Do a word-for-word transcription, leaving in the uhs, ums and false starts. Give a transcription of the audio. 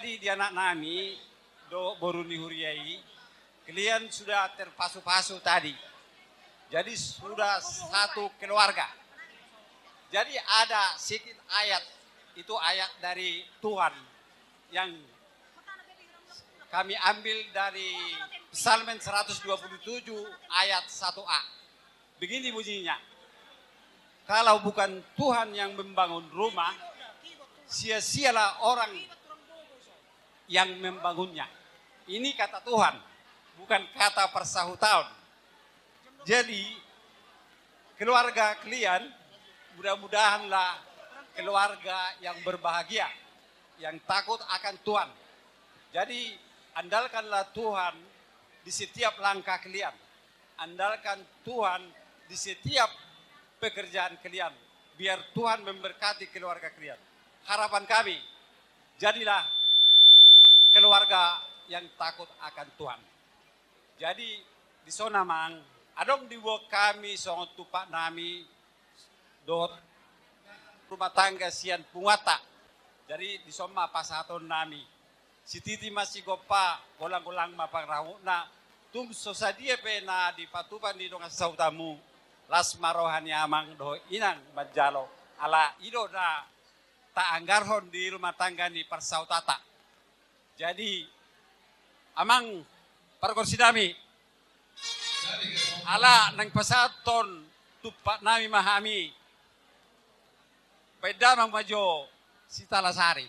Jadi di anak nami dohot boru ni huria i, kalian sudah terpasu-pasu tadi. Jadi sudah satu keluarga. Jadi ada sedikit ayat, itu ayat dari Tuhan yang kami ambil dari Psalmen seratus dua puluh tujuh ayat satu a. Begini bunyinya. Kalau bukan Tuhan yang membangun rumah, sia-sialah orang yang membangunnya. Ini kata Tuhan, bukan kata parsahutaon. Jadi, keluarga kalian, mudah-mudahanlah keluarga yang berbahagia, yang takut akan Tuhan. Jadi, andalkanlah Tuhan di setiap langkah kalian. Andalkan Tuhan di setiap pekerjaan kalian. Biar Tuhan memberkati keluarga kalian. Harapan kami, jadilah keluarga yang takut akan Tuhan. Jadi, dison amang, adong diboan hami songon tumpak nami dohot rumah tangga sian punguanta. Jadi, dison ma pasahaton nami. Sititi ma sigompa, golang-golang ma pangarahutna. Tung so sadia pe na dipatupa ni dongan sahutanmu, las ma roha ni amang dohot inang manjalo. Ala i do na taanggarhon di rumah tangga ni parsahutanta. Jadi, amang pargonsi nami, ala naeng pasahathon tumpak nami ma hami, baen damang ma jo sitalasari.